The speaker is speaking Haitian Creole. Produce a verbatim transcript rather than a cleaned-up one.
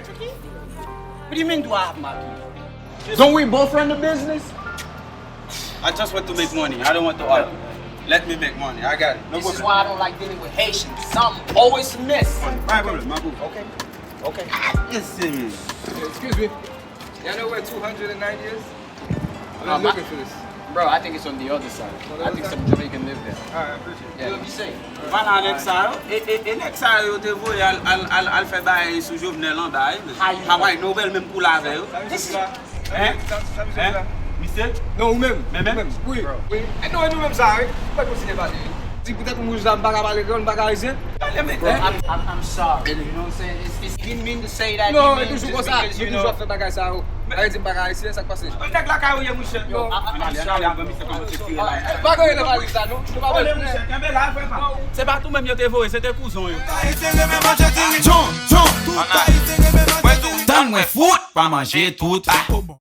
What do you mean, do I have my key? Don't we both run the business? I just want to make money. I don't want to argue. Let me make money. I got it. No problem. This is why I don't like dealing with Haitians. Something always miss. My problem, my boo. Okay. Okay. Listen. Excuse me. Y'all know where two hundred and ninety is? I've been looking for this. Bro, I think it's on the other side. I think some Jamaican live there. Alright, I appreciate it. Yeah, you say. Vwala nèg sa yo. E, e, e nèg sa yo te voye al, al, al, al fè bagay sou Jovenel anba, wi. Hawaii Noble menm koulè avè yo. This is Hein? Hein? Misye? Non, ou menm. Men menm? Wi, wi. E non, e nou menm sa, wi. Ou pa konsidere pale, wi. Di poutèt mwen jan m pa ka pale kreyòl, m pa ka ayisyen. Bro, I'm, I'm, I'm sorry. You know what I'm saying? It's, it's, he didn't mean to say that. Non, e toujou konsa. Li toujou ap fè bagay sa yo. Ay di m pa ka ayisyen, sa k pase? Nèg lakay ou ye, mouche. Yo, I'm sorry. Pa gen nan valiz la, non. Nou pa bezwen. Se pa tou menm yo te voye, se te kouzon yo. Tann mwen fout, pa manje tout.